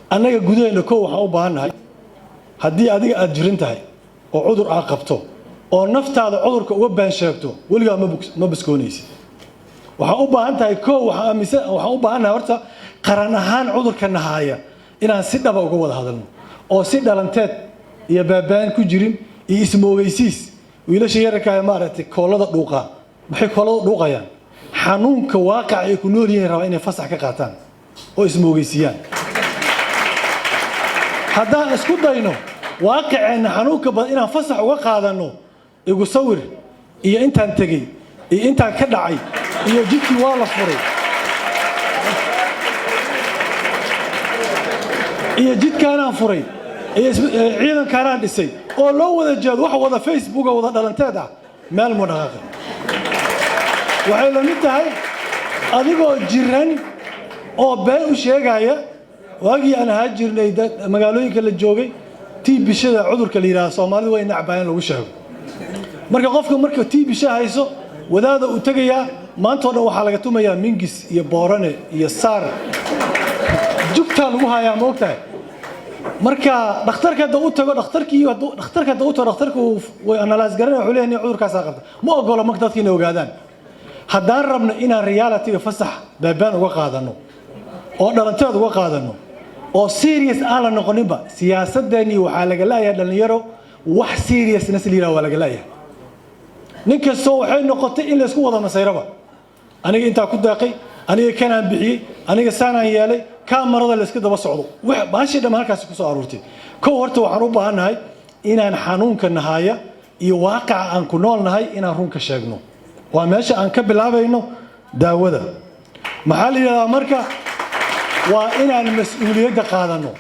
Annaga gudaheenna kow waxaan u baahannahay, haddii adiga aada jirin tahay oo cudur aad qabto oo naftaada cudurka uga been sheegto, weligaa ma biskoonaysid. Waxaan u baahan tahay kow, waxaan aaminsan, waxaan u baahannahay horta qaran ahaan cudurka nahaaya inaan si dhaba uga wada hadalno oo si dhalanteed iyo baabaan ku jirin iyo ismoogeysiis. Wiilasha yararka, maaragtay, koolada dhuuqaa, maxay koolada dhuuqayaan? Xanuunka waaqaca ay ku nool yihiin rabaa inay fasax ka qaataan oo ismoogeysiiyaan. Haddaan isku dayno waaqiceenna xanuunka badan inaan fasax uga qaadanno, igu sawir iyo intaan tegey iyo intaan ka dhacay iyo jidkii waa la furay iyo jidkaanaan furay iyo ciidankaanaan dhisay oo loo wada jeedo, wax wada Facebooka wada dhalanteed ah, meel mu dhaqaaqi. Waxay la mid tahay adigoo jiran oo been u sheegaya. Waagii aan ahaa jirnay magaalooyinka la joogay, tiibishada cudurka la yidhahdo Soomaalidu way nacbaa in lagu sheego. Marka qofka marka tiibisha hayso, wadaada uu tegayaa, maantao dhan waxaa laga tumayaa mingis iyo boorane iyo saar, jugtaa lagu hayaa, ma ogtahay? Marka dhakhtarka hadda u tago, dhakhtarkii dhakhtarka hadda u tago, dhakhtarka way analyse garanaya, wuxuu leeyahay cudurkaasaa qabta. Ma ogolo marka dadka inay ogaadaan. Haddaan rabno inaan realityga fasax baabaan uga qaadano oo dhalanteed uga qaadano oo serious aan la noqoninba, siyaasadeenii waxaa laga laayahay dhallinyaro wax seriousness la yidhaha waa laga laayahay. Nin kastoo waxay noqotay in laysku wada masayraba, aniga intaa ku deeqay, aniga kanaan bixiyey, aniga saanaan yeelay, kaa marada layska daba socdo, baashii dhammaan halkaasi kusoo aruurtay. Kow horta waxaan u baahannahay inaan xanuunka nahaaya iyo waaqaca aan ku nool nahay inaan runka sheegno. Waa meesha aan ka bilaabayno daawada. Maxaa la yidhahdaa? Marka waa inaan mas-uuliyadda qaadano.